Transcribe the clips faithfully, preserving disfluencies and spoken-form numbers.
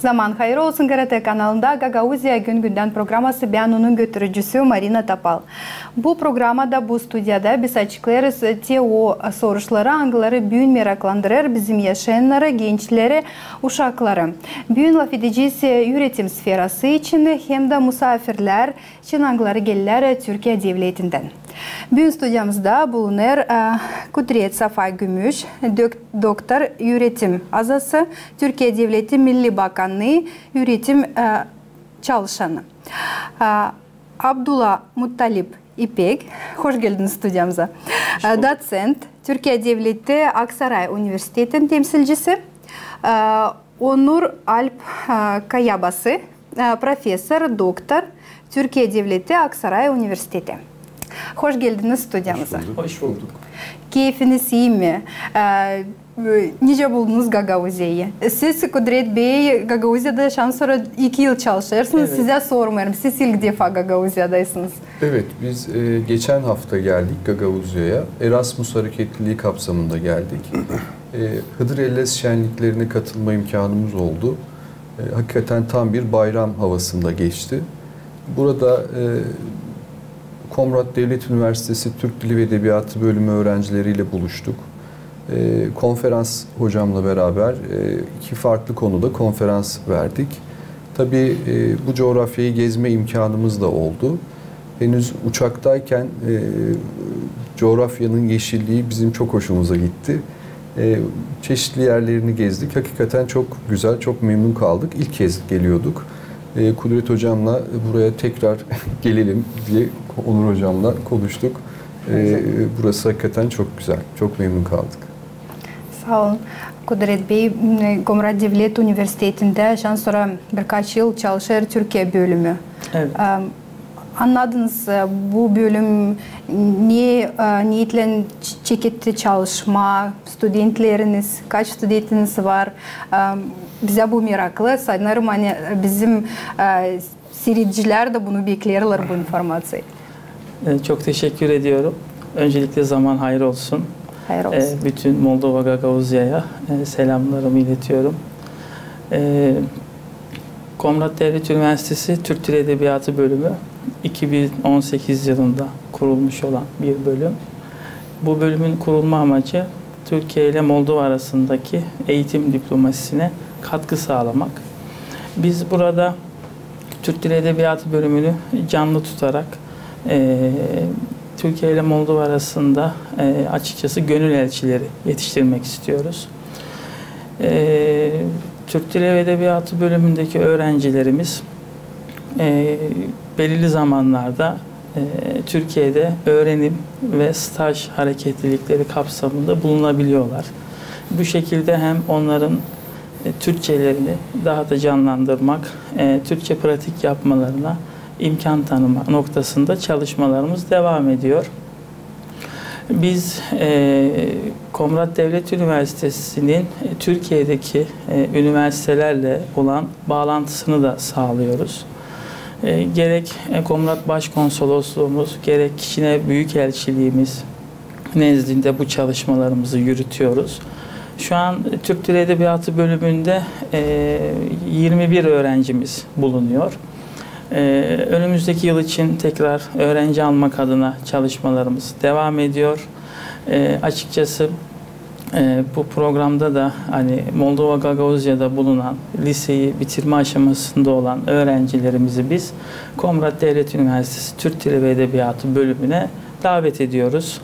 Zaman hayır olsun, G R T kanalında Gagauziya gün-gündän programası, bän onun götürücüsü Marina Topal. Bu programada, bu studiyada biz açıklêêrız te o soruşları, angıları büün meraklandırêr bizim yaşayannarı, gençleri, uşakları. Büün lafedecez üüretim sferası için hem dä musaafirlär için, angıları gelärlär Türkiye devletindän. Büün studiyamızda bulunêr, e, Kudret Safa Gümüş, dök-, doktor, üüretim azası, Türkiye Devleti Milli Bakannıı üüretim, e, çalışanı. E, Abdullah Muttalip İpek, hoş geldiniz studiyamıza. E, doţent, Türkiye Devleti Aksaray Universitetin temsilcisi. E, Onur Alp, e, Kayabası, e, professor, doktor, Türkiye Devleti Aksaray Universiteti. Hoş geldiniz studiyamıza. Hoş bulduk. Hoş bulduk. Keyfiniz ii mi? E, nicä buldunuz Gagauziyayı? Siz, Kudret bey, Gagauziyada şansora iki yıl çalışêrsınız. Evet. Sizä sormêêrım. Siz ilk defa Gagauziyadaysınız. Evet, biz, e, geçen hafta geldik Gagauziyaya. Erasmus hareketliliği kapsamında geldik. E, Hıdırellez şenliklerine katılma imkânımız oldu. E, hakikaten tam bir bayram havasında geçti. Burada, e, Komrat Devlet Üniversitesi Türk Dili ve Edebiyatı Bölümü öğrencileriyle buluştuk. E, konferans hocamla beraber, e, iki farklı konuda konferans verdik. Tabii, e, bu coğrafyayı gezme imkânımız da oldu. Henüz uçaktayken, e, coğrafyanın yeşilliği bizim çok hoşumuza gitti. E, çeşitli yerlerini gezdik. Hakikaten çok güzel, çok memnun kaldık. İlk kez geliyorduk. E, Kudret hocamla buraya tekrar gelelim diye Onur hocamla konuştuk. E, burası hakikaten çok güzel. Çok memnun kaldık. Saa olun. Kudret bey, m, Komrat Devlet Universitetindä şansora birkaç yıl çalışêr Türkiye bölümü. Evet. E, annadınız, e, bu bölüm ne, e, neetlän ç-, çeketti çalışmaa, studentleriniz, kaç studentiniz var? E, bizä bu meraklı. Sanêrım, ani bizim, e, siiredicilär dä bunu bekleerlär, bu informaţiyayı. E, çok teşekkür ediyorum. Öncelikle zaman hayır olsun. Hayır olsun. E, bütün Moldova Gagauziyaya, e, selamlarımı iletiyorum. E, Komrat Devlet Üniversitesi Türk Dili Edebiyatı Bölümü iki bin on sekiz yılında kurulmuş olan bir bölüm. Bu bölümün kurulma amacı Türkiye ile Moldova arasındaki eğitim diplomasisine katkı sağlamak. Biz burada Türk Dili Edebiyatı Bölümünü canlı tutarak, e, Türkiye ile Moldova arasında, e, açıkçası gönül elçileri yetiştirmek istiyoruz. E, Türk Dili ve Edebiyatı Bölümündeki öğrencilerimiz, e, belirli zamanlarda, e, Türkiye'de öğrenim ve staj hareketlilikleri kapsamında bulunabiliyorlar. Bu şekilde hem onların, e, Türkçelerini daha da canlandırmak, e, Türkçe pratik yapmalarına imkan tanıma noktasında çalışmalarımız devam ediyor. Biz, e, Komrat Devlet Üniversitesi'nin, e, Türkiye'deki, e, üniversitelerle olan bağlantısını da sağlıyoruz. E, gerek, e, Komrat Başkonsolosluğumuz, gerek Kişinev Büyükelçiliğimiz nezdinde bu çalışmalarımızı yürütüyoruz. Şu an Türk Dili Edebiyatı bölümünde, e, yirmi bir öğrencimiz bulunuyor. E, önümüzdeki yıl için tekrar öğrenci almak adına çalışmalarımız devam ediyor. E, açıkçası, e, bu programda da hani Moldova Gagauzya'da bulunan liseyi bitirme aşamasında olan öğrencilerimizi biz Komrat Devlet Üniversitesi Türk Dili ve Edebiyatı bölümüne davet ediyoruz.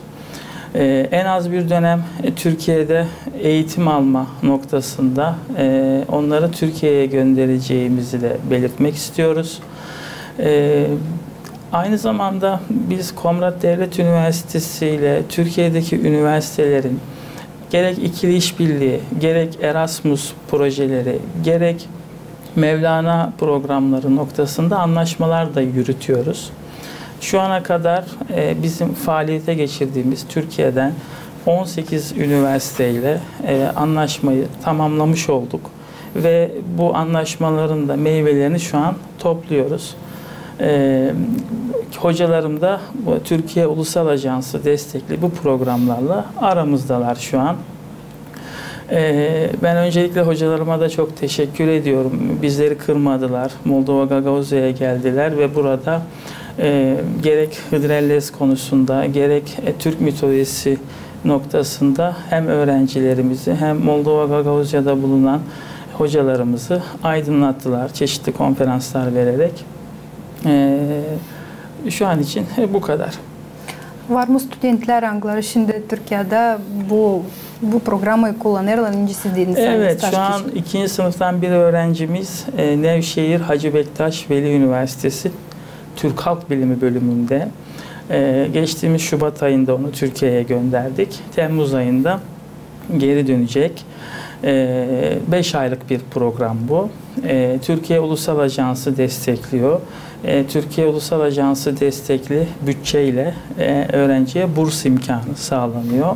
E, en az bir dönem, e, Türkiye'de eğitim alma noktasında, e, onları Türkiye'ye göndereceğimizi de belirtmek istiyoruz. E, aynı zamanda biz Komrat Devlet Üniversitesi ile Türkiye'deki üniversitelerin gerek ikili işbirliği, gerek Erasmus projeleri, gerek Mevlana programları noktasında anlaşmalar da yürütüyoruz. Şu ana kadar, e, bizim faaliyete geçirdiğimiz Türkiye'den on sekiz üniversiteyle, e, anlaşmayı tamamlamış olduk ve bu anlaşmaların da meyvelerini şu an topluyoruz. E, hocalarım da bu Türkiye Ulusal Ajansı destekli bu programlarla aramızdalar şu an. Ee, ben öncelikle hocalarıma da çok teşekkür ediyorum. Bizleri kırmadılar. Moldova Gagauzya'ya geldiler ve burada, e, gerek Hıdrellez konusunda, gerek, e, Türk mitolojisi noktasında hem öğrencilerimizi hem Moldova Gagauzya'da bulunan hocalarımızı aydınlattılar çeşitli konferanslar vererek. Ee, şu an için, e, bu kadar. Var mı studentler, angıları şindi Türkiyedä bu, bu programayı kullanêrlar, nicä siz dediniz? Evet, şu an ikinci sınıftan bir öğrencimiz, e, Nevşehir Hacı Bektaş Veli Üniversitesi Türk Halk Bilimi bölümünde. E, geçtiğimiz Şubat ayında onu Türkiye'ye gönderdik. Temmuz ayında geri dönecek. E, beş aylık bir program bu. E, Türkiye Ulusal Ajansı destekliyor. E, Türkiye Ulusal Ajansı destekli bütçeyle, e, öğrenciye burs imkanı sağlanıyor.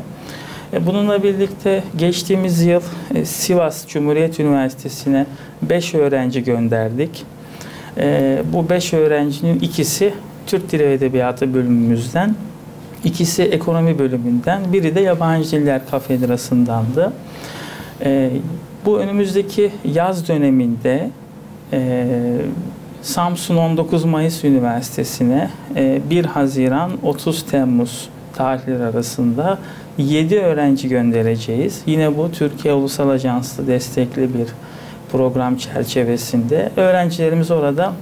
E, bununla birlikte geçtiğimiz yıl, e, Sivas Cumhuriyet Üniversitesi'ne beş öğrenci gönderdik. E, bu beş öğrencinin ikisi Türk Dili ve Edebiyatı bölümümüzden, ikisi ekonomi bölümünden, biri de yabancı diller kafedrasındandı. E, bu önümüzdeki yaz döneminde, e, Samsun on dokuz Mayıs Üniversitesi'ne, e, bir Haziran otuz Temmuz tarihleri arasında yedi öğrenci göndereceğiz. Yine bu Türkiye Ulusal Ajansı destekli bir program çerçevesinde. Öğrencilerimiz orada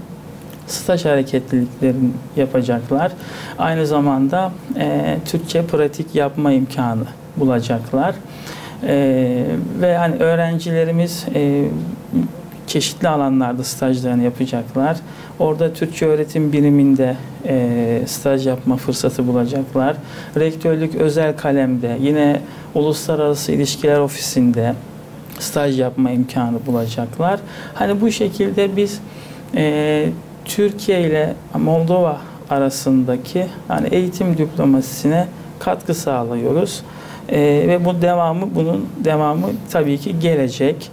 staj hareketliliklerini yapacaklar. Aynı zamanda, e, Türkçe pratik yapma imkanı bulacaklar. E, ve hani öğrencilerimiz, e, çeşitli alanlarda stajlarını yapacaklar. Orada Türkçe öğretim biriminde, e, staj yapma fırsatı bulacaklar. Rektörlük özel kalemde, yine Uluslararası İlişkiler Ofisi'nde staj yapma imkanı bulacaklar. Hani bu şekilde biz, e, Türkiye ile Moldova arasındaki, yani, eğitim diplomasisine katkı sağlıyoruz. E, ve bu devamı, bunun devamı tabii ki gelecek.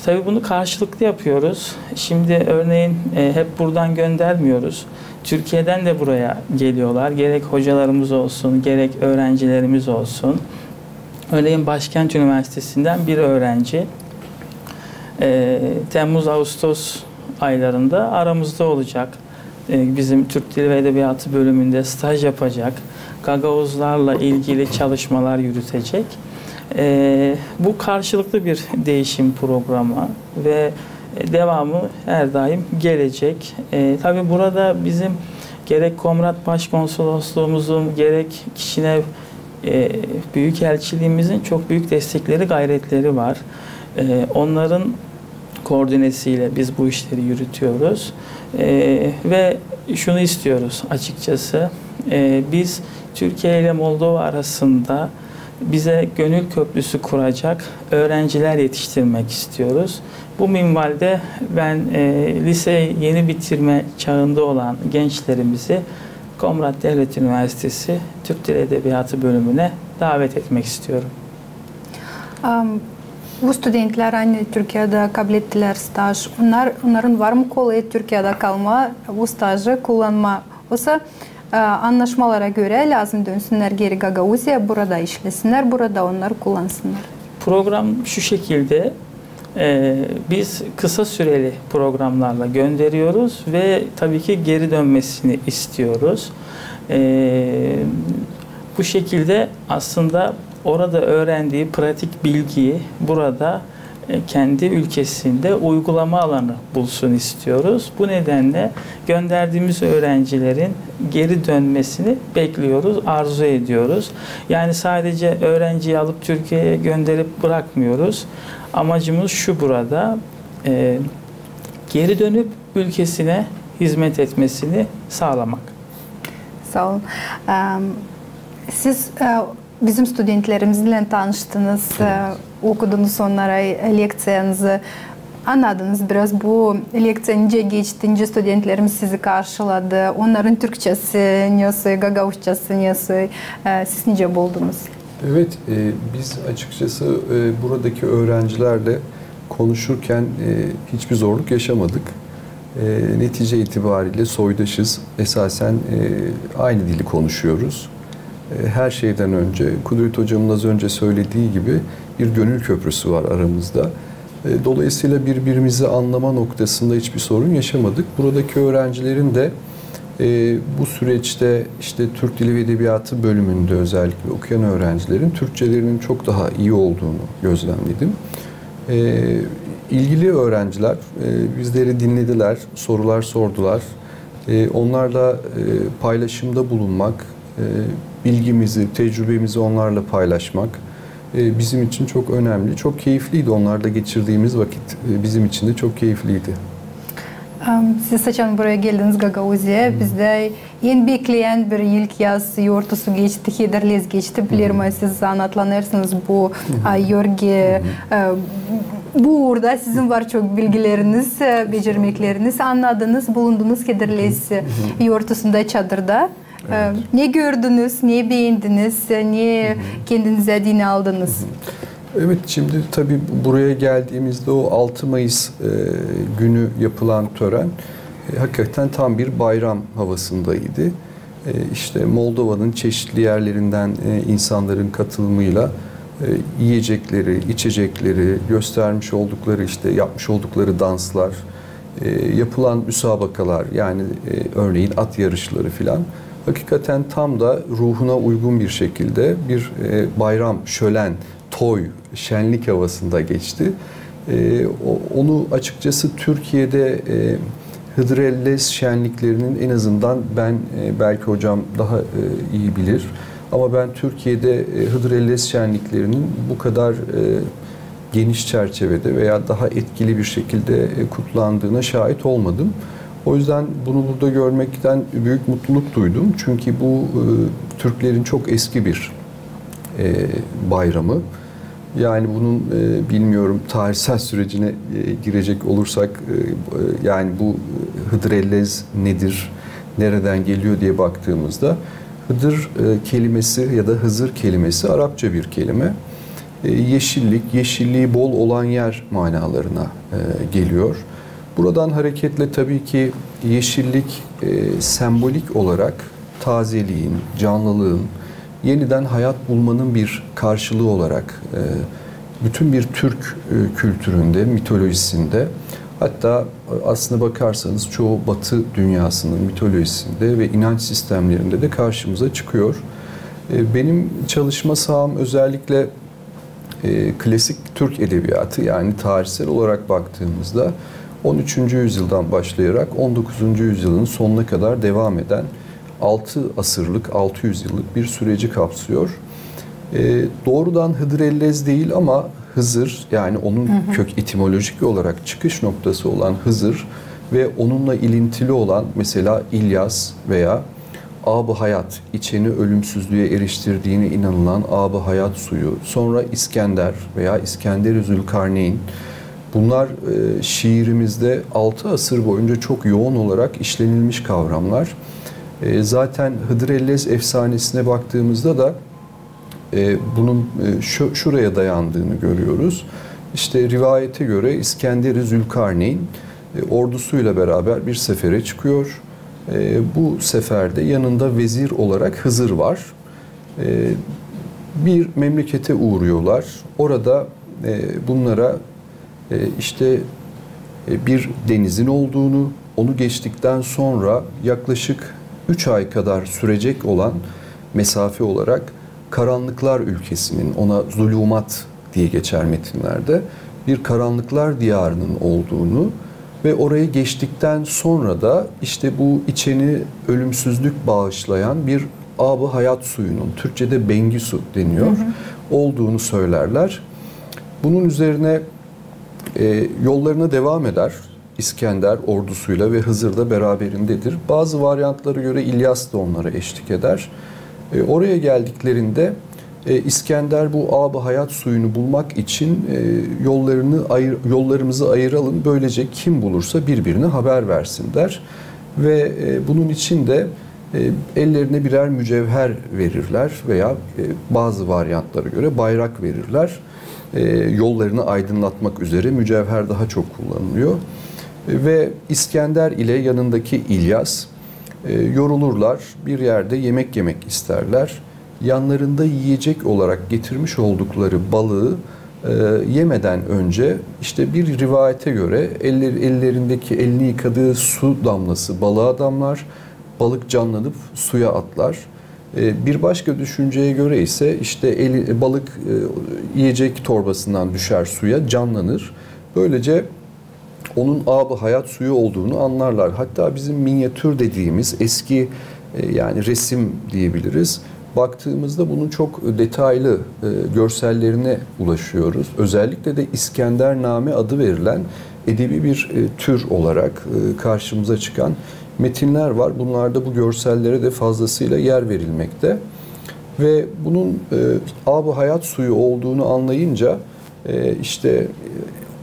Tabii bunu karşılıklı yapıyoruz. Şimdi örneğin, e, hep buradan göndermiyoruz. Türkiye'den de buraya geliyorlar. Gerek hocalarımız olsun, gerek öğrencilerimiz olsun. Örneğin Başkent Üniversitesi'nden bir öğrenci, e, Temmuz, Ağustos aylarında aramızda olacak. E, bizim Türk Dili ve Edebiyatı bölümünde staj yapacak. Gagauzlarla ilgili çalışmalar yürütecek. E, bu karşılıklı bir değişim programı ve devamı her daim gelecek. E, tabii burada bizim gerek Komrat Başkonsolosluğumuzun, gerek Kişinev, e, Büyükelçiliğimizin çok büyük destekleri, gayretleri var. E, onların koordinesiyle biz bu işleri yürütüyoruz. E, ve şunu istiyoruz açıkçası. E, biz Türkiye ile Moldova arasında bize gönül köprüsü kuracak öğrenciler yetiştirmek istiyoruz. Bu minvalde ben, e, liseyi yeni bitirme çağında olan gençlerimizi Komrat Devlet Üniversitesi Türk Dili Edebiyatı bölümüne davet etmek istiyorum. Am, bu studentlär, ani Türkiyedä kablettilär staj, onnar, onnarın var mı kolayı Türkiyedä kalma, bu stajı kullanma? Osa, e, annaşmalara görä lääzım dönsünnär geeri Gagauziyaya, burada işlesinnär, burada onnarı kullansınnار. Program şu şekilde, e, biz kısa süreli programlarla gönderiyoruz ve tabii ki geri dönmesini istiyoruz. E, bu şekilde aslında orada öğrendiği pratik bilgiyi burada, e, kendi ülkesinde uygulama alanı bulsun istiyoruz. Bu nedenle gönderdiğimiz öğrencilerin geri dönmesini bekliyoruz, arzu ediyoruz. Yani sadece öğrenciyi alıp Türkiye'ye gönderip bırakmıyoruz. Amacımız şu burada, e, geri dönüp ülkesine hizmet etmesini sağlamak. Saa olun. Am, siz, e, bizim studentlerimizlän tanıştınız, e, okudunuz onnara lekţiyanızı. Annadınız biraz bu lekţiya nicä geçti, nicä studentlerimiz sizi karşıladı, onnarın türkçesi nesoy, gagauzçası nesoy, e, siz nicä buldunuz? Evet, e, biz açıkçası, e, buradaki öğrencilerle konuşurken, e, hiçbir zorluk yaşamadık. E, netice itibariyle soydaşız. Esasen, e, aynı dili konuşuyoruz. E, her şeyden önce, Kudret Hocam'ın az önce söylediği gibi, bir gönül köprüsü var aramızda. E, dolayısıyla birbirimizi anlama noktasında hiçbir sorun yaşamadık. Buradaki öğrencilerin de e, bu süreçte işte Türk Dili ve Edebiyatı bölümünde özellikle okuyan öğrencilerin Türkçelerinin çok daha iyi olduğunu gözlemledim. E, ilgili öğrenciler e, bizleri dinlediler, sorular sordular. E, onlarla e, paylaşımda bulunmak, e, bilgimizi, tecrübemizi onlarla paylaşmak e, bizim için çok önemli. Çok keyifliydi. Onlarla geçirdiğimiz vakit e, bizim için de çok keyifliydi. Am, Siz açan buraya geldiniz Gagauziyaya, bizdä en bekleyän bir ilk yaz yortusu geçti, Hıdırellez geçti. Bilerim, siz anlatlanêrsınız bu, a, yorgi, e, bu uurda sizin var çok bilgileriniz, e, becermekleriniz. Annadınız, bulundunuz Hıdırellez yortusunda, çadırda. E, ne gördünüz, ne beendiniz, ne kendinizä deyni aldınız? Evet, şimdi tabii buraya geldiğimizde o altı Mayıs e, günü yapılan tören e, hakikaten tam bir bayram havasındaydı. E, işte Moldova'nın çeşitli yerlerinden e, insanların katılımıyla e, yiyecekleri, içecekleri, göstermiş oldukları, işte yapmış oldukları danslar, e, yapılan müsabakalar, yani e, örneğin at yarışları filan, hakikaten tam da ruhuna uygun bir şekilde bir e, bayram, şölen, toy, şenlik havasında geçti. E, o- onu açıkçası Türkiye'de e, Hıdırellez şenliklerinin en azından ben, e, belki hocam daha e, iyi bilir, ama ben Türkiye'de e, Hıdırellez şenliklerinin bu kadar e, geniş çerçevede veya daha etkili bir şekilde e, kutlandığına şahit olmadım. O yüzden bunu burada görmekten büyük mutluluk duydum. Çünkü bu e, Türklerin çok eski bir e, bayramı. Yani bunun e, bilmiyorum, tarihsel sürecine e, girecek olursak e, e, yani bu Hıdırellez nedir, nereden geliyor diye baktığımızda Hıdır e, kelimesi ya da Hızır kelimesi Arapça bir kelime. E, yeşillik, yeşilliği bol olan yer manalarına e, geliyor. Buradan hareketle tabii ki yeşillik e, sembolik olarak tazeliğin, canlılığın, yeniden hayat bulmanın bir karşılığı olarak e, bütün bir Türk e, kültüründe, mitolojisinde, hatta e, aslına bakarsanız çoğu Batı dünyasının mitolojisinde ve inanç sistemlerinde de karşımıza çıkıyor. E, benim çalışma sahamın özellikle e, klasik Türk edebiyatı, yani tarihsel olarak baktığımızda on üçüncü yüzyıldan başlayarak on dokuzuncu yüzyılın sonuna kadar devam eden altı asırlık, altı yüz yıllık bir süreci kapsıyor. E, doğrudan Hıdırellez değil ama Hızır, yani onun kök etimolojik olarak çıkış noktası olan Hızır ve onunla ilintili olan mesela İlyas veya Ab-ı Hayat, içeni ölümsüzlüğe eriştirdiğine inanılan Ab-ı Hayat suyu, sonra İskender veya İskender-i Zülkarneyn. Bunlar e, şiirimizde altı asır boyunca çok yoğun olarak işlenilmiş kavramlar. E, zaten Hıdırellez efsanesine baktığımızda da e, bunun e, şu, şuraya dayandığını görüyoruz. İşte rivayete göre İskender-i Zülkarneyn e, ordusuyla beraber bir sefere çıkıyor. E, bu seferde yanında vezir olarak Hızır var. E, bir memlekete uğruyorlar. Orada e, bunlara e, işte e, bir denizin olduğunu, onu geçtikten sonra yaklaşık üç ay kadar sürecek olan mesafe olarak karanlıklar ülkesinin, ona zulümat diye geçer metinlerde, bir karanlıklar diyarının olduğunu ve orayı geçtikten sonra da işte bu içeni ölümsüzlük bağışlayan bir Ab-ı Hayat suyunun, Türkçe'de Bengisu deniyor, olduğunu söylerler. Bunun üzerine e, yollarına devam eder. İskender ordusuyla ve Hızır da beraberindedir. Bazı varyantlara göre İlyas da onlara eşlik eder. E, oraya geldiklerinde e, İskender bu Ab-ı Hayat suyunu bulmak için e, yollarını ayır- yollarımızı ayıralım, böylece kim bulursa birbirine haber versin der. Ve e, bunun için de e, ellerine birer mücevher verirler veya e, bazı varyantlara göre bayrak verirler. E, yollarını aydınlatmak üzere mücevher daha çok kullanılıyor. E, ve İskender ile yanındaki İlyas e, yorulurlar, bir yerde yemek yemek isterler. Yanlarında yiyecek olarak getirmiş oldukları balığı e, yemeden önce işte bir rivayete göre eller, ellerindeki elini yıkadığı su damlası balığa damlar, balık canlanıp suya atlar. E, bir başka düşünceye göre ise işte eli, balık e, yiyecek torbasından düşer suya, canlanır. Böylece onun ab-ı hayat suyu olduğunu anlarlar. Hatta bizim minyatür dediğimiz eski e, yani resim diyebiliriz. Baktığımızda bunun çok detaylı e, görsellerine ulaşıyoruz. Özellikle de İskendername adı verilen edebi bir e, tür olarak e, karşımıza çıkan metinler var. Bunlarda bu görsellere de fazlasıyla yer verilmekte. Ve bunun e, ab-ı hayat suyu olduğunu anlayınca e, işte e,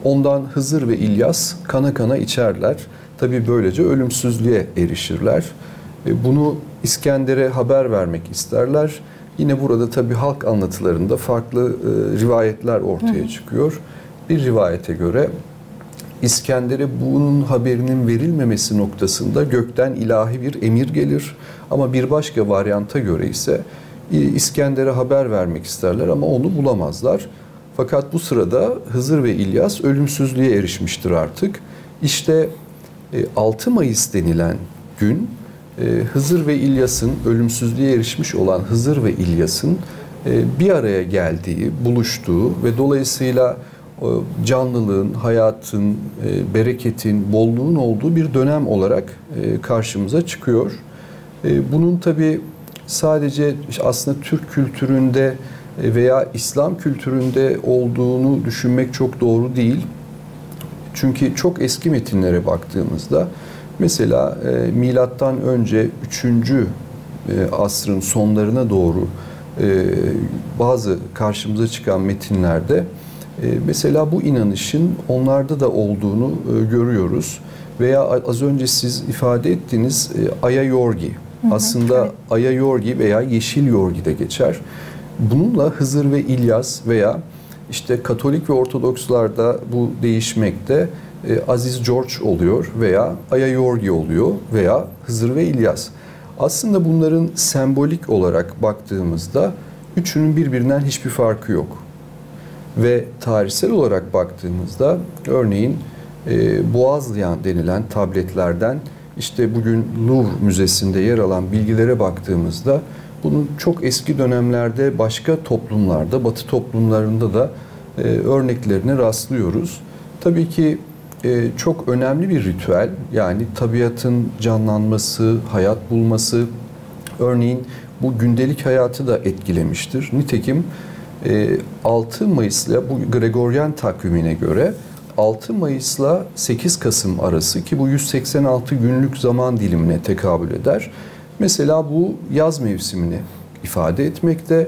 ondan Hızır ve İlyas kana kana içerler. Tabii böylece ölümsüzlüğe erişirler. E, bunu İskender'e haber vermek isterler. Yine burada tabii halk anlatılarında farklı e, rivayetler ortaya çıkıyor. Bir rivayete göre İskender'e bunun haberinin verilmemesi noktasında gökten ilahi bir emir gelir. Ama bir başka varyanta göre ise e, İskender'e haber vermek isterler ama onu bulamazlar. Fakat bu sırada Hızır ve İlyas ölümsüzlüğe erişmiştir artık. İşte e, altı Mayıs denilen gün e, Hızır ve İlyas'ın, ölümsüzlüğe erişmiş olan Hızır ve İlyas'ın e, bir araya geldiği, buluştuğu ve dolayısıyla e, canlılığın, hayatın, e, bereketin, bolluğun olduğu bir dönem olarak e, karşımıza çıkıyor. E, bunun tabii sadece aslında Türk kültüründe e, veya İslam kültüründe olduğunu düşünmek çok doğru değil. Çünkü çok eski metinlere baktığımızda, mesela e, milattan önce üçüncü e, asrın sonlarına doğru e, bazı karşımıza çıkan metinlerde e, mesela bu inanışın onlarda da olduğunu e, görüyoruz. Veya a- az önce siz ifade ettiniz e, Aya Yorgi. Aslında Aya Yorgi veya Yeşil Yorgi de geçer. Bununla Hızır ve İlyas veya işte Katolik ve Ortodokslarda bu değişmekte e, Aziz George oluyor veya Aya Yorgi oluyor veya Hızır ve İlyas. Aslında bunların sembolik olarak baktığımızda üçünün birbirinden hiçbir farkı yok. Ve tarihsel olarak baktığımızda örneğin e, Boğazlıyan denilen tabletlerden işte bugün Louvre Müzesi'nde yer alan bilgilere baktığımızda bunun çok eski dönemlerde başka toplumlarda, Batı toplumlarında da e, örneklerine rastlıyoruz. Tabii ki e, çok önemli bir ritüel, yani tabiatın canlanması, hayat bulması, örneğin bu gündelik hayatı da etkilemiştir. Nitekim e, altı Mayıs'la bu Gregoryen takvimine göre altı Mayıs'la sekiz Kasım arası ki bu yüz seksen altı günlük zaman dilimine tekabül eder. Mesela bu yaz mevsimini ifade etmekte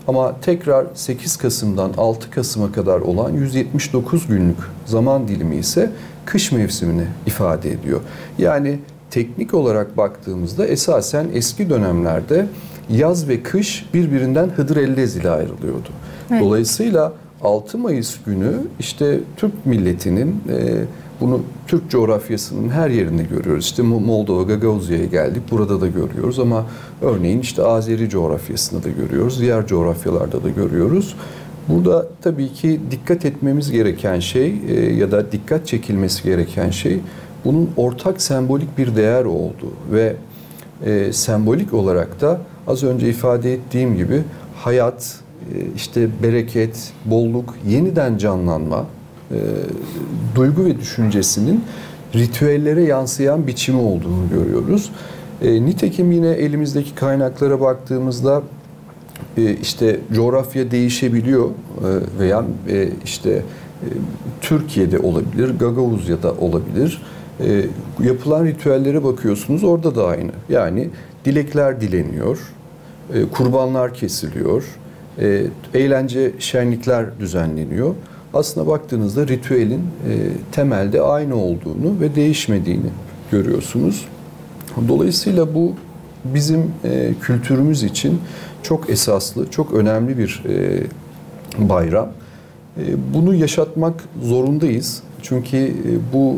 ama tekrar sekiz Kasım'dan altı Kasım'a kadar olan yüz yetmiş dokuz günlük zaman dilimi ise kış mevsimini ifade ediyor. Yani teknik olarak baktığımızda esasen eski dönemlerde yaz ve kış birbirinden hıdrellez ile ayrılıyordu. Dolayısıyla altı Mayıs günü işte Türk milletinin e, bunu Türk coğrafyasının her yerinde görüyoruz. İşte Mo- Moldova, Gagauzya'ya geldik. Burada da görüyoruz ama örneğin işte Azeri coğrafyasında da görüyoruz. Diğer coğrafyalarda da görüyoruz. Burada tabii ki dikkat etmemiz gereken şey e, ya da dikkat çekilmesi gereken şey bunun ortak sembolik bir değer olduğu ve e, sembolik olarak da az önce ifade ettiğim gibi hayat, e, işte bereket, bolluk, yeniden canlanma, e, duygu ve düşüncesinin ritüellere yansıyan biçimi olduğunu görüyoruz. E, nitekim yine elimizdeki kaynaklara baktığımızda e, işte coğrafya değişebiliyor e, veya e, işte e, Türkiye'de olabilir, Gagavuzya'da olabilir. E, yapılan ritüellere bakıyorsunuz, orada da aynı. Yani dilekler dileniyor, e, kurbanlar kesiliyor, e, eğlence, şenlikler düzenleniyor. Aslında baktığınızda ritüelin e, temelde aynı olduğunu ve değişmediğini görüyorsunuz. Dolayısıyla bu bizim e, kültürümüz için çok esaslı, çok önemli bir e, bayram. E, bunu yaşatmak zorundayız. Çünkü e, bu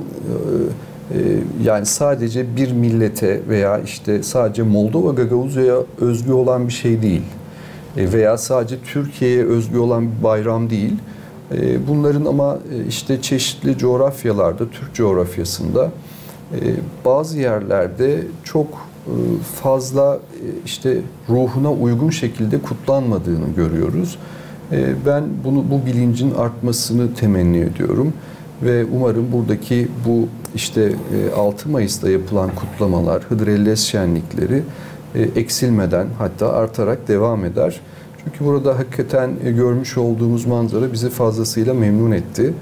e, e, yani sadece bir millete veya işte sadece Moldova, Gagavuzya'ya özgü olan bir şey değil. E, veya sadece Türkiye'ye özgü olan bir bayram değil. E, bunların ama, e, işte çeşitli coğrafyalarda, Türk coğrafyasında, e, bazı yerlerde çok, e, fazla, e, işte ruhuna uygun şekilde kutlanmadığını görüyoruz. E, ben bunu, bu bilincin artmasını temenni ediyorum ve umarım buradaki bu işte, e, altı Mayıs'ta yapılan kutlamalar, Hıdrellez şenlikleri, e, eksilmeden, hatta artarak devam eder. Çünkü burada hakikaten, e, görmüş olduğumuz manzara bizi fazlasıyla memnun etti.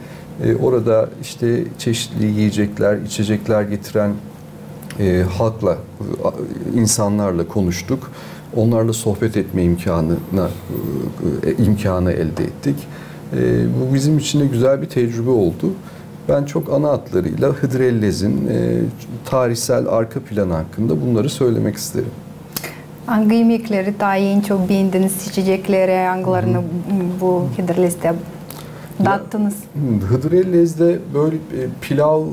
E, orada işte çeşitli yiyecekler, içecekler getiren, e, halkla, e, insanlarla konuştuk. Onlarla sohbet etme imkanına, e, imkanı elde ettik. E, bu bizim için de güzel bir tecrübe oldu. Ben çok ana hatlarıyla Hıdrellez'in, e, tarihsel arka planı hakkında bunları söylemek isterim. Angı imekleri taa en çok beendiniz, seçecekleri, angılarını bu Hıdrelleztä dattınız? Hıdrellez'de böyle, e, pilav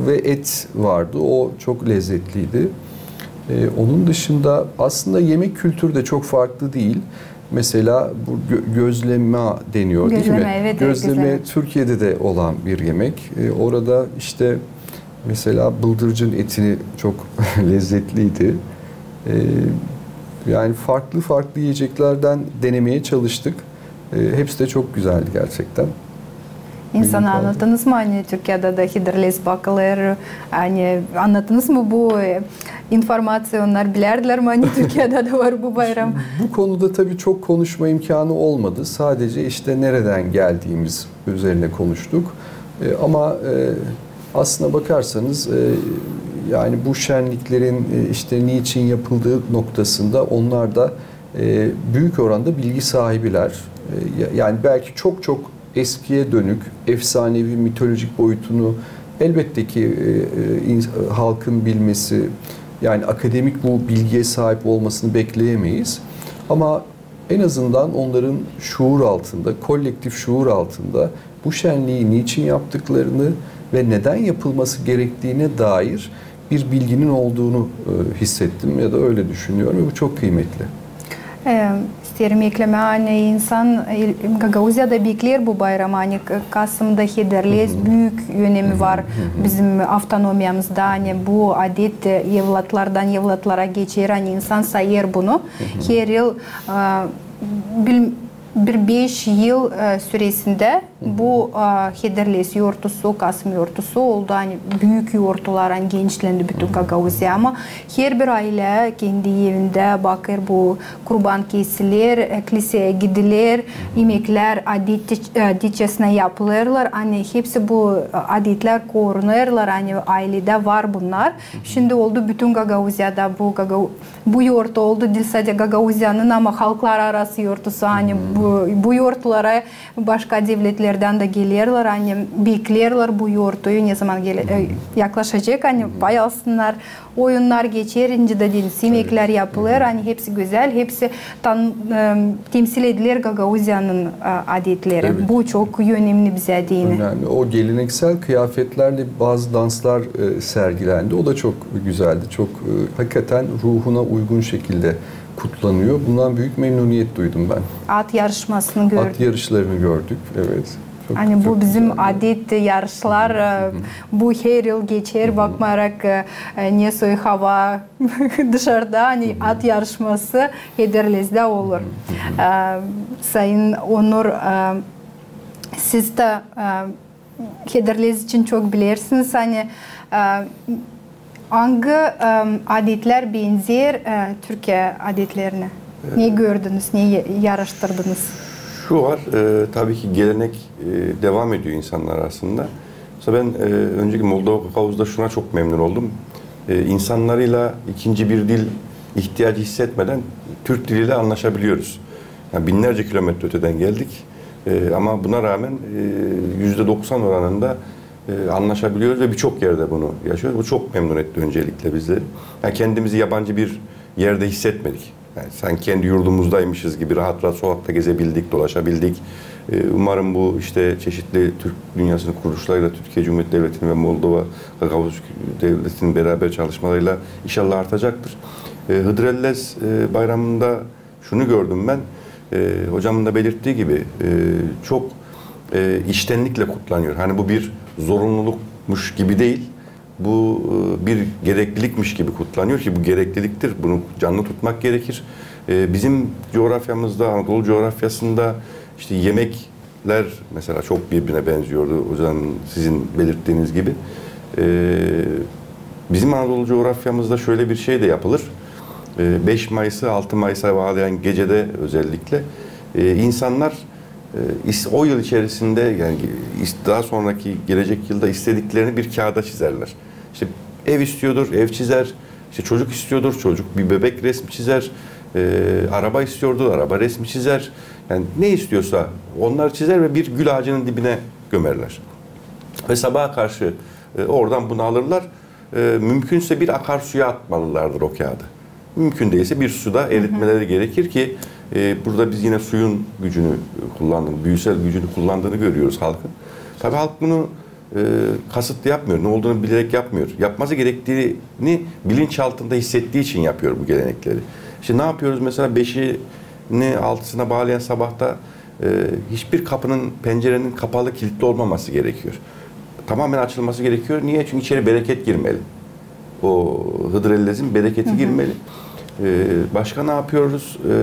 ve et vardı. O çok lezzetliydi. E, onun dışında aslında yemek kültürü de çok farklı değil. Mesela bu gö- gözleme deniyor, değil mi? Gözleme, evet, evet, gözleme. Türkiye'de de olan bir yemek. E, orada işte mesela bıldırcın etini çok lezzetliydi. E, yani farklı farklı yiyeceklerden denemeye çalıştık. E, hepsi de çok güzeldi gerçekten. İnsana annattınız mı, ani Türkiyedä dä Hıdrellez bakılêr? Ani annattınız mı bu, e, informaţiyayı? Onnar bilärdilär mi, ani Türkiyedä dä var bu bayram? Bu konuda tabii çok konuşma imkanı olmadı. Sadece işte nereden geldiğimiz üzerine konuştuk. E, ama, e, aslına bakarsanız, e, yani bu şenliklerin, e, işte niçin yapıldığı noktasında onlar da, e, büyük oranda bilgi sahibiler. E, ya- yani belki çok çok eskiye dönük, efsanevi, mitolojik boyutunu elbette ki, e, e, ins- halkın bilmesi, yani akademik bu bilgiye sahip olmasını bekleyemeyiz. Ama en azından onların şuur altında, kolektif şuur altında bu şenliği niçin yaptıklarını ve neden yapılması gerektiğine dair bir bilginin olduğunu, e, hissettim ya da öyle düşünüyorum ve bu çok kıymetli. E, isteerim eklemää, ani insan, e, Gagauziyada bekleer bu bayramı, ani K- Kasımda Hıdrellez büük önemi var bizim avtonomiyamızda, ani bu adet, e, evlatlardan evlatlara geçer, ani insan sayêr bunu. Her yıl, e, bil- bir beş yıl, e, süresindä bu, e, Hıdrellez yortusu, Kasım yortusu oldu, ani büük yortular, ani genişlendi bütün Gagauziya. Ama herbir aylä kendi evindä bakêr, bu kurban kesiler, e, kliseyä gidiler, imeklär adet-, adetçasinä yapılêrlar, ani hepsi bu, e, adetlär korunêrlar, ani ayledä var bunnar. Şindi oldu bütün Gagauziyada bu Gagau- bu yortu oldu diil sade Gagauziyanın, ama halklararası yortusu, ani bu, bu yortulara başka devletlerdän dä gelerlär, ani beklerlär bu yortuyu, ne zaman gele- e, yaklaşacek, ani pay alsınnar. Oyunnar geçer, inceden imeklär yapılêr, ani hepsi gözäl, hepsi tan- e, temsil ediler Gagauziyanın, e, adetleri. Bu çok önemli bizä deyni. Önemli. O geleneksel kıyafetlerle bazı danslar, e, sergilendi. O da çok güzeldi. Çok, e, hakikaten ruhuna uygun şekilde kutlanıyor. Bundan büyük memnuniyet duydum ben. At yarışmasını gördük. At yarışlarını gördük, evet. Çok, ani bu bizim adet yarışlar, e, bu her yıl geçer, bakmayarak, e, e, ne soy hava dışarıda, ani at yarışması Hıdrellezdə olur. E, Sayın Onur, e, siz dä, e, Hıdrellez için çok bilersiniz, ani, e, angı, e, adetlär benzer, e, Türkiye adetlerinä? Ne gördünüz, ne ya- yarıştırdınız? Şu var, e, tabii ki gelenek, e, devam ediyor insanlar arasında. Mesela ben, e, önceki Moldova Gagauz'da şuna çok memnun oldum. E, insanlarıyla ikinci bir dil ihtiyacı hissetmeden Türk diliyle anlaşabiliyoruz. Yani binlerce kilometre öteden geldik. E, ama buna rağmen, e, yüzde doksan oranında, e, anlaşabiliyoruz ve birçok yerde bunu yaşıyoruz. Bu çok memnun etti öncelikle bizleri. Yani kendimizi yabancı bir yerde hissetmedik. Yani sanki kendi yurdumuzdaymışız gibi rahat rahat sokakta gezebildik, dolaşabildik. E, umarım bu işte çeşitli Türk dünyasının kuruluşlarıyla Türkiye Cumhuriyeti Devleti'nin ve Moldova Gagauz Devleti'nin beraber çalışmalarıyla inşallah artacaktır. E, Hıdrellez, e, bayramında şunu gördüm ben. E, hocamın da belirttiği gibi, e, çok e, içtenlikle kutlanıyor. Hani bu bir zorunlulukmuş gibi değil, bu e, bir gereklilikmiş gibi kutlanıyor ki bu gerekliliktir, bunu canlı tutmak gerekir. E, bizim coğrafyamızda, Anadolu coğrafyasında işte yemekler mesela çok birbirine benziyordu. O zaman sizin belirttiğiniz gibi. E, bizim Anadolu coğrafyamızda şöyle bir şey de yapılır. E, beş Mayıs'ı altı Mayıs'a bağlayan gecede özellikle e, insanlar e, is- o yıl içerisinde, yani is- daha sonraki gelecek yılda istediklerini bir kağıda çizerler. İşte ev istiyordur, ev çizer. İşte çocuk istiyordur, çocuk bir bebek resmi çizer. E, araba istiyordur, araba resmi çizer. Yani ne istiyorsa onları çizer ve bir gül ağacının dibine gömerler. Ve sabaha karşı e, oradan bunu alırlar. E, mümkünse bir akarsuya atmalılardır o kağıdı. Mümkün değilse bir suda eritmeleri gerekir ki e, burada biz yine suyun gücünü kullandığını, büyüsel gücünü kullandığını görüyoruz halkın. Tabii halk bunu e, kasıtlı yapmıyor, ne olduğunu bilerek yapmıyor. Yapması gerektiğini bilinç altında hissettiği için yapıyor bu gelenekleri. Şimdi ne yapıyoruz mesela, beşini altısına bağlayan sabahta e, hiçbir kapının, pencerenin kapalı, kilitli olmaması gerekiyor. Tamamen açılması gerekiyor. Niye? Çünkü içeri bereket girmeli. O Hıdırellez'in bereketi girmeli. E, başka ne yapıyoruz? E,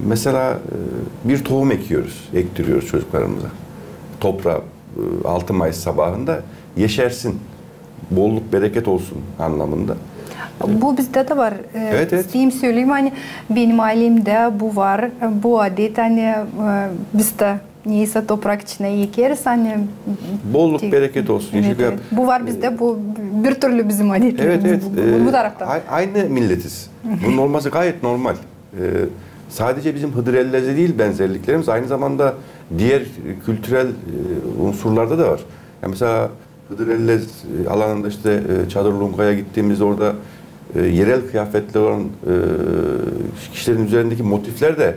mesela e, bir tohum ekiyoruz, ektiriyoruz çocuklarımıza. Toprağa e, altı Mayıs sabahında yeşersin, bolluk, bereket olsun anlamında. Bu bizdä dä var. E, Evet, evet. İsteyim söleyim, ani benim aylemdä bu var, bu adet, ani e, biz dä neysä toprak içinä ekeriz, ani Bolluk, bereket olsun. Evet, Yeşil evet. Bu var bizdä, bu bir türlü bizim adetlerimiz Evet, evet. bu, bu, bu E, tarafta. a- aynı milletiz. Bunun olması gayet normal. E, sadece bizim Hıdırellez'de değil benzerliklerimiz, aynı zamanda diğer kültürel e, unsurlarda da var. Yani mesela Hıdırellez e, alanında işte e, Çadır Lunga'ya gittiğimizde orada e, yerel kıyafetleri olan e, kişilerin üzerindeki motifler de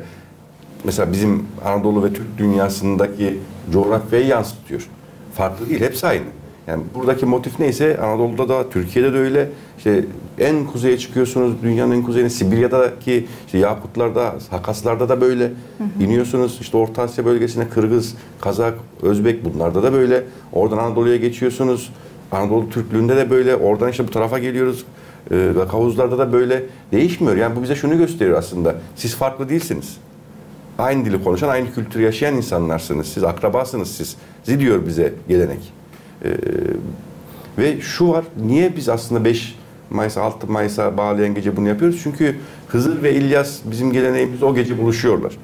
mesela bizim Anadolu ve Türk dünyasındaki coğrafyayı yansıtıyor. Farklı değil, hepsi aynı. Yani buradaki motif neyse Anadolu'da da, Türkiye'de de öyle. İşte en kuzeye çıkıyorsunuz, dünyanın en kuzeyine, Sibirya'daki işte Yakutlarda, Hakaslarda da böyle. İniyorsunuz işte Orta Asya bölgesine, Kırgız, Kazak, Özbek, bunlarda da böyle. Oradan Anadolu'ya geçiyorsunuz. Anadolu Türklüğünde de böyle. Oradan işte bu tarafa geliyoruz. E, Gagavuzlarda da böyle. Değişmiyor. Yani bu bize şunu gösteriyor aslında. Siz farklı değilsiniz. Aynı dili konuşan, aynı kültürü yaşayan insanlarsınız. Siz akrabasınız siz. Zi diyor bize gelenek. E, ve şu var, niye biz aslında beş Mayıs, altı Mayıs'a bağlayan gece bunu yapıyoruz? Çünkü Hızır ve İlyas bizim geleneğimizde o gece buluşuyorlar.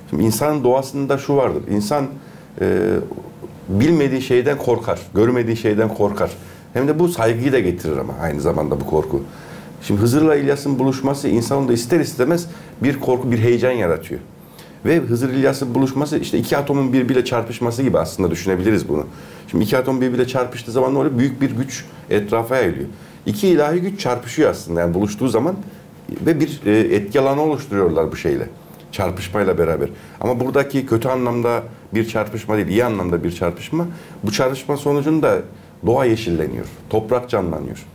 Şimdi insanın doğasında şu vardır. İnsan e, bilmediği şeyden korkar, görmediği şeyden korkar. Hem de bu saygıyı da getirir ama aynı zamanda bu korku. Şimdi Hızır'la İlyas'ın buluşması insanın da ister istemez bir korku, bir heyecan yaratıyor. Ve Hızır İlyas'ın buluşması işte iki atomun birbiriyle çarpışması gibi aslında düşünebiliriz bunu. Şimdi iki atom birbiriyle çarpıştığı zaman ne oluyor? Büyük bir güç etrafa yayılıyor. İki ilahi güç çarpışıyor aslında yani buluştuğu zaman ve bir e, etki alanı oluşturuyorlar bu şeyle. Çarpışmayla beraber. Ama buradaki kötü anlamda bir çarpışma değil, iyi anlamda bir çarpışma. Bu çarpışma sonucunda doğa yeşilleniyor, toprak canlanıyor.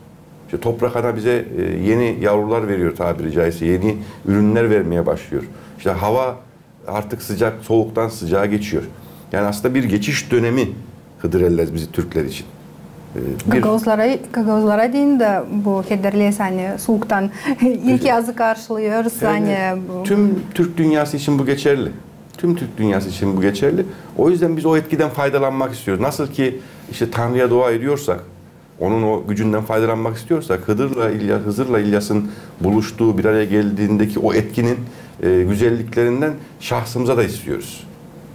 İşte toprak ana bize e, yeni yavrular veriyor tabiri caizse, yeni ürünler vermeye başlıyor. İşte hava artık sıcak, soğuktan sıcağa geçiyor. Yani aslında bir geçiş dönemi Hıdırellez bizi Türkler için. E, bir Gagauzlara, Gagauzlara deyni dä bu Hıdırellez, ani suuktan ilk yazı karşılıyoruz, Evet, ani evet. bu Tüm Türk dünyası için bu geçerli. Tüm Türk dünyası için bu geçerli. O yüzden biz o etkiden faydalanmak istiyoruz. Nasıl ki işte Tanrı'ya dua ediyorsak, onun o gücünden faydalanmak istiyorsak, Hıdır'la İlya-, Hızır'la İlyas'ın buluştuğu, bir araya geldiğindeki o etkinin e, güzelliklerinden şahsımıza da istiyoruz.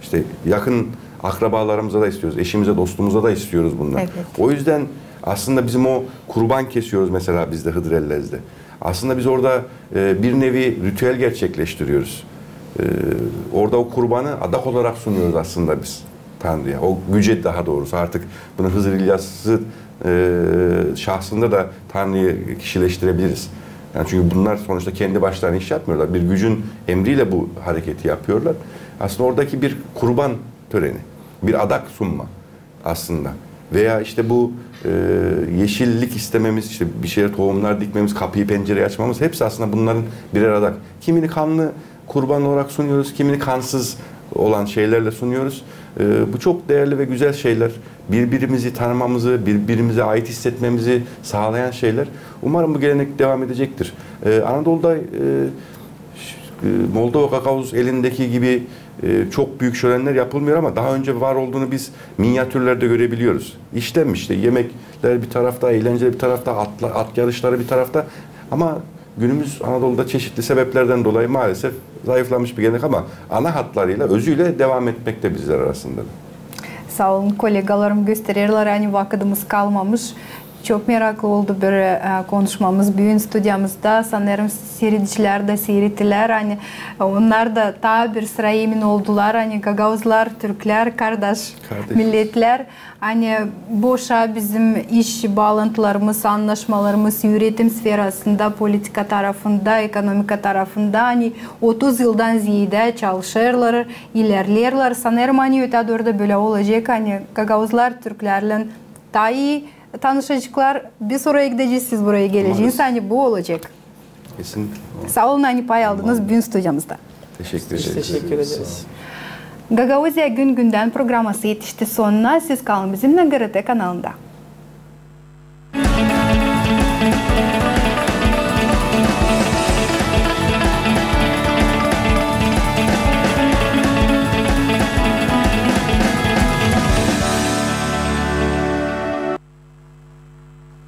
İşte yakın akrabalarımıza da istiyoruz, eşimize, dostumuza da istiyoruz bunları. Evet. O yüzden aslında bizim o kurban kesiyoruz mesela biz de Hıdırellez'de. Aslında biz orada e, bir nevi ritüel gerçekleştiriyoruz. E, orada o kurbanı adak olarak sunuyoruz aslında biz Tanrı'ya. O güce daha doğrusu artık bunu Hızır İlyas'ı e, şahsında da Tanrı'yı kişileştirebiliriz. Yani çünkü bunlar sonuçta kendi başlarına iş yapmıyorlar. Bir gücün emriyle bu hareketi yapıyorlar. Aslında oradaki bir kurban töreni, bir adak sunma aslında. Veya işte bu e, yeşillik istememiz, işte bir şeye tohumlar dikmemiz, kapıyı pencereyi açmamız hepsi aslında bunların birer adak. Kimini kanlı kurban olarak sunuyoruz, kimini kansız olan şeylerle sunuyoruz. E, bu çok değerli ve güzel şeyler. Birbirimizi tanımamızı, birbirimize ait hissetmemizi sağlayan şeyler. Umarım bu gelenek devam edecektir. E, Anadolu'da e, ş- e, Moldova Gagauz elindeki gibi e, çok büyük şölenler yapılmıyor ama daha önce var olduğunu biz minyatürlerde görebiliyoruz. İşlenmiş işte yemekler bir tarafta, eğlenceler bir tarafta, atla, at yarışları bir tarafta. Ama günümüz Anadolu'da çeşitli sebeplerden dolayı maalesef zayıflamış bir gelenek ama ana hatlarıyla, özüyle devam etmekte bizler arasında. Saa olun, kollegalarım göstererlär, ani vakıdımız kalmamış. Çok meraklı oldu bir e, konuşmamız büün studiyamızda. Sanêrım, siiredicilär dä siirettilär, ani onnar da taa bir sıra emin oldular, ani gagauzlar, türklär kardaş milletlär. Ani boşa bizim iş baalantılarımız, annaşmalarımız üretim sferasında, politika tarafında, ekonomika tarafında, ani otuz yıldan zeedä çalışêrlar, ilerleerlär. Sanêrım, ani ötedooru da bölä olacek, ani gagauzlar türklärlän taa ii tanışaceklar. Biz oraya gidecez, siz buraya geleceniz, ani bu olacek. Kesinlikle. Saa olun, ani pay aldınız büün studiyamızda. Teşekkür ederiz. Teşekkür ederiz. Gagauziya gün-gündän programması etişti sonuna. Siz kalın bizimnän GRT kanalında.